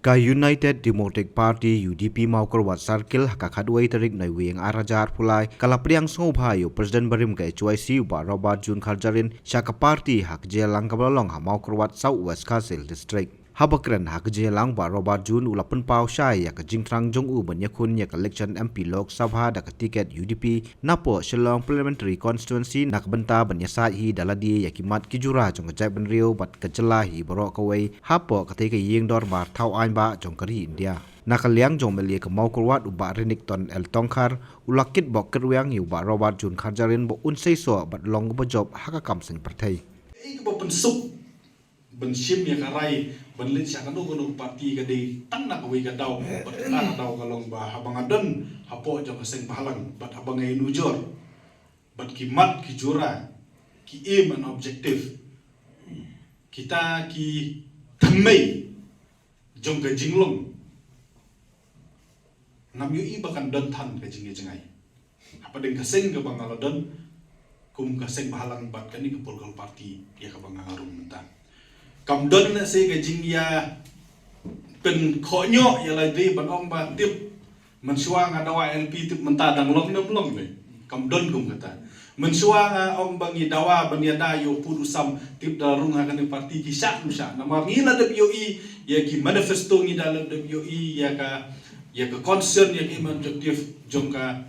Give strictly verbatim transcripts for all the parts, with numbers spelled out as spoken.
Ka United Democratic Party, U D P, Mawkyrwat Circle, ha ka khatwei tarik Naiwieng ar hajar arphew lai, ka la pdiang sngewbha ïa u President barim ka H Y C, u Bah Robert June Kharjahrin, sha ka party ha ka jingïalang kaba la long ha Mawkyrwat, South West Khasi Hills District. Haba kren ha ka jingïalang, u Bah Robert June u la pynpaw shai ïa ka jingthrang jong u ban ïakhun ïa ka election M P Lok Sabha da ka tiket U D P napoh Shillong Parliamentary Constituency, na ka bynta ban ïasaid hi da lade ïa ki mat ki jura jong ka jaitbynriew bad ka jylla hi baroh kawei, hapoh katei ka ïing dorbar thaw aiñ bah jong ka ri India. Na ka liang jong u M L A ka Mawkyrwat, u Bah Renikton L Tongkhar, u la kitbok kitrwiang ïa u Bah Robert June Kharjahrin ba un seisoh bad long kaba jop ha ka kam seng pyrthei. Ei kaba pynsuk ban shim ïa ka rai ban leit sha kano kano ka party ka dei tang na kawei ka daw, bad kata ka daw ka long ba haba nga don hapoh jong ka seng bhalang bad haba nga ïanujor bad ki mat ki jura, ki aim and objective, kita ki thymmei jong ka jinglong, ngam ïohi ba kan don than ka jingïajngai hapdeng ka seng kaba nga la don kum ka seng bhalang bad kane ka political party ïa kaba nga nga rung mynta. Kam don lehse ka jingïa pynkhohñioh ïa lade ban ong ba tip mynshuwa nga dawa L P, tip mynta dang long ne ym long ne. Kam don kum kata. Mynshuwa nga ong ba ngi dawa ban ïada ïa u pud u sam, tip da rung ha kane party ki shah ym shah. Namar ngi la dep ïohi ïa ki manifesto, ngi da la dep ïohi ïa ka, ïa ka concern, ïa ka aim and objective jong ka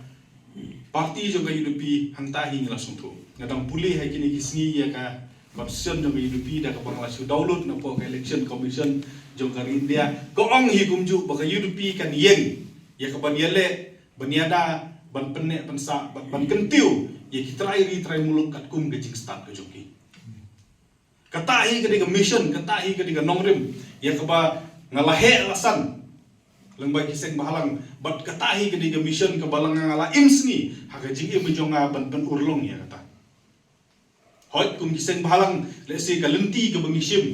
party jong ka U D P, hangta hi ngi la sngewthuh. Nga dang pule ha kine ki sngi ïa ka constitution jong ka U D P da kaba nga la shu download napoh ka Election Commission jong ka ri India. Ka ong hi kumjuh ba ka U D P kan ïeng ïa ka ban ïaleh, ban ïada, ban pynneh pynsah, ban, ban kyntiew ïa ki trai ri trai muluk katkum ka jingstad ka jong ki. Kata hi ka dei ka mission, kata hi ka dei ka nongrim ïa kaba nga la heh la san lyngba ki seng bhalang, bad kata hi ka dei ka mission kaba la nga la im sngi ha ka jingim jong nga ban pynurlong ïa kata. Hooid, kum ki seng bhalang, lehse ka lynti kaba ngi shim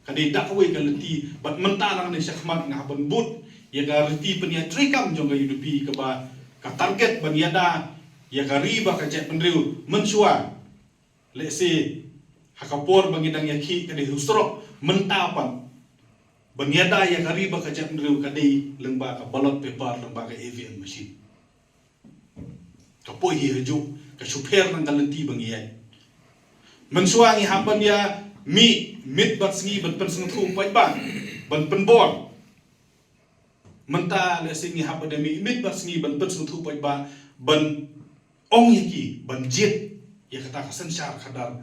ka dei da kawei ka lynti, bad mynta nangne shakhmat nga hap ban bud ïa ka riti pynïaid treikam jong ka U D P kaba ka target ban ïada ïa ka ri bad ka jaitbynriew mynshuwa. Lehse ha ka por ba ngi dang ïakhih ka dei ha u surok, mynta pat ban ïada ïa ka ri bad ka jaitbynriew ka dei lyngba ka ballot paper, lyngba ka E V M machine. Ka poi hi hajuh, ka shu pher na ka lynti ba ngi ïaid. Mynshuwa ngi hap ban ïa mih miet bad sngi ban pynsngewthuh paidbah, ban pynbor. Mynta lehse ngi hap ban ïa mih miet bad sngi ban pynsngewthuh paidbah, ban ong ïa ki, ban jied ïa kata ka synshar khadar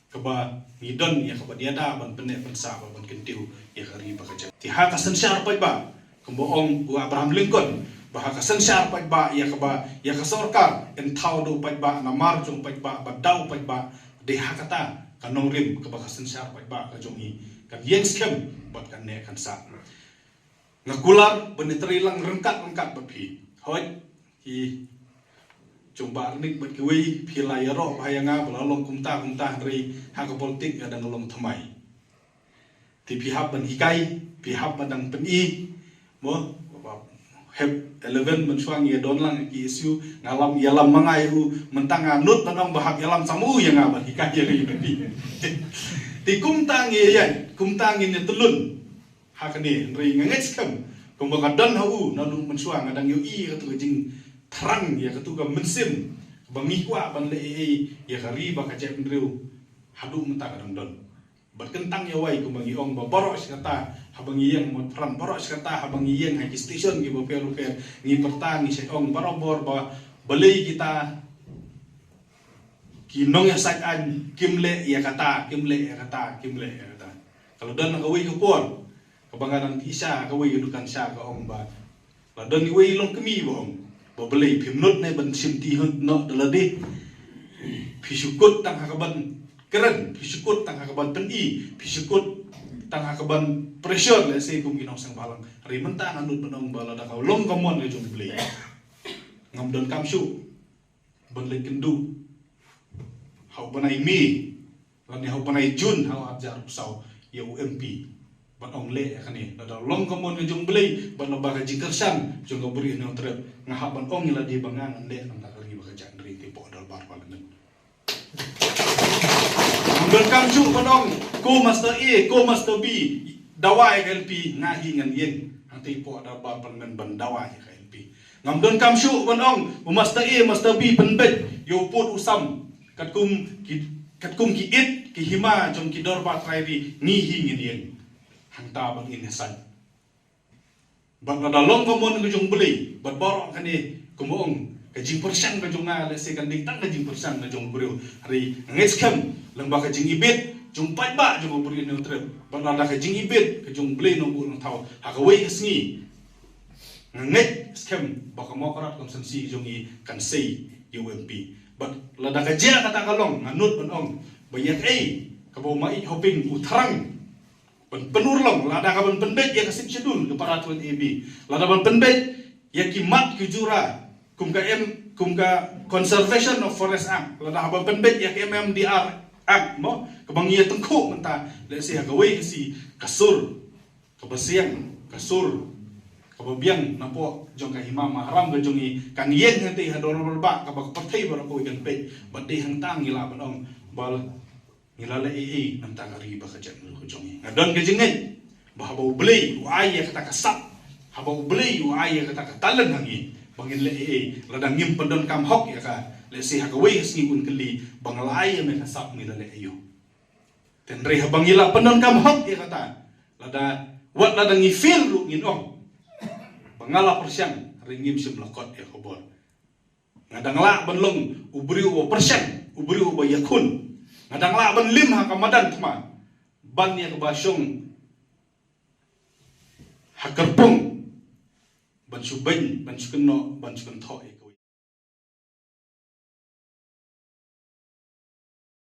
kaba ngi don ïa ka ban ïada, ban pynneh pynsah bad ban kyntiew ïa ka ri bad ka jait. Te ha ka synshar paidbah, kumba ong u Abraham Lincoln, ba ha ka synshar paidbah ïa kaba, ïa ka sorkar yn thaw da u paidbah, namar jong u paidbah bad da u paidbah. Dei ha kata ka nongrim kaba ka synshar paidbah ka jong ngi kan ïeng skhem bad kan neh kan sah. Nga kular ban ïatrei lang ryngkat ryngkat bad phi. Hooid, ki jong Bah Renik bad kiwei, phi la ïaroh bha ïa nga ba la long kumta kumta, hynrei ha ka politik nga dang long thymmai. Te phi hap ban hikai, phi hap ban dang pyni. Mo, ba hep eleven mynshuwa ngi ïa don lang ki issue, nga lam, ïalam ma nga ïa u, mynta nga nud ban ong ba hap ïalam sa ma u ïa nga ban hikai ïa u. Te kumta ngi ïa, kumta ngi ïa tylun ha kane, hynrei nga ngeit skhem kumba nga don ha u naduh mynshuwa, nga dang ïohi ïa katu ka jingthrang, ïa katu ka mynsiem ba ngi kwah ban leh ei ei ïa ka ri bad ka jaitbynriew, haduh mynta ka dang don. Bad kyntang ïa wei kumba ngi ong ba baroh shi katta haba ngi ïeng, mut pran, baroh shi katta haba ngi ïeng ha ki station kiba pher ba pher, ngi pyrta, ngi shait ong barabor ba balei kita ki nongïasaid aiñ kim leh ïa kata, kim leh ïa kata, kim leh ïa kata. Ka la don ha kawei ka por kaba nga dang tih sha ha kawei ka dukan sha, ka ong ba la don iwei i longkmie ba ong ba balei phim nud ne ban shim ti hynnoh da lade. Phi shu kut tang ha ka ban kren, phi shu kut tang ha ka ban pyni, phi shu kut tang ha ka ban pressure, lehse kum ki nongseng bhalang. Hynrei mynta nga nud ban ong ba lada ka long ka mon ka jong U Blei, ngam donkam shuh ban leit kynduh ha u bnai May lane ha u bnai June ha u arhajar arphew saw ïa u M P. Ban ong leh ïa kane, lada long ka mon ka jong U Blei bad lyngba ka jingkyrshan jong ka Bri Hynñiewtrep, nga hap ban ong ïa lade ba nga ngan leh na ka ri bad ka jaitbynriew te hapoh Dorbar Parliament. Ngam donkam shuh ban ong ko Master A, ko Master B. dawa ïa ka L P, nga hi ngan ïeng hangtei hapoh dorbar parliament ban dawa ïa ka L P. Ngam donkam shuh ban ong u Master A, Master B pynbeit ïa u pud u sam katkum ki, katkum ki it ki hima jong ki dorbar trai ri, ngi hi ngin ïeng hangta ban ïeng ïasaid. Bad lada long ka mon ka jong U Blei bad baroh kane, kumba ong, ka jingpyrshang ka jong nga lehse kan dei tang ka jingpyrshang ka jong u briew. Hynrei nga ngeit skhem lyngba ka jingibit jong u paidbah jong u briew Hynñiewtrep, bad lada ka jingibit ka jong U Blei Nongbuh Nongthaw ha kawei ka sngi, nga ngeit skhem ba ka Mawkyrwat Constituency jong ngi kan sei ïa u M P. Bad lada ka jia kata ka long, nga nud ban ong ba ïa kaei kaba u Maieit Hoping u thrang ban pynurlong, lada ka ban pynbeit ïa ka Sixth Schedule ka para twenty A B, lada ban pynbeit ïa ki mat ki jura kum ka M, kum ka Conservation of Forest Act, lada ban pynbeit ïa ka M M D R Act, mo, kaba ngi ïa tyngkhuh mynta, lehse ha kawei ka sngi ka sur kaba siang, ka sur kaba biang napoh jong ka hima Maharam ka jong ngi kan ïeng hangtei ha dorbar bah kaba ka pyrthei baroh kawei kan peit. Bad dei hangta ngi lah ban ong ba ngi la leh ei ei na ka bynta ka ri bad ka jaitbynriew ka jong ngi. Nga don ka jingngeit ba haba U Blei u ai ïa kata ka sap, haba U Blei u ai ïa kata ka talent ha ngi ba ngin leh ei ei, lada ngim pyndonkam hok ïa ka, lehse ha kawei ka sngi un kylli ba nga la ai ïa me ka sap, me la leh aïu? Hynrei haba ngi la pyndonkam hok ïa kata, lada, wat lada ngi fail ruh ngin ong ba nga la pyrshang, hynrei ngim shym la kot ïa ka bor. Nga dang lah ban long u briew uba pyrshang, u briew uba ïakhun. Nga dang lah ban lim ha ka madan thma ban ïa kaba shong ha kyrpung, ban shu beiñ, ban shu kynnoh, ban shu kynthoh.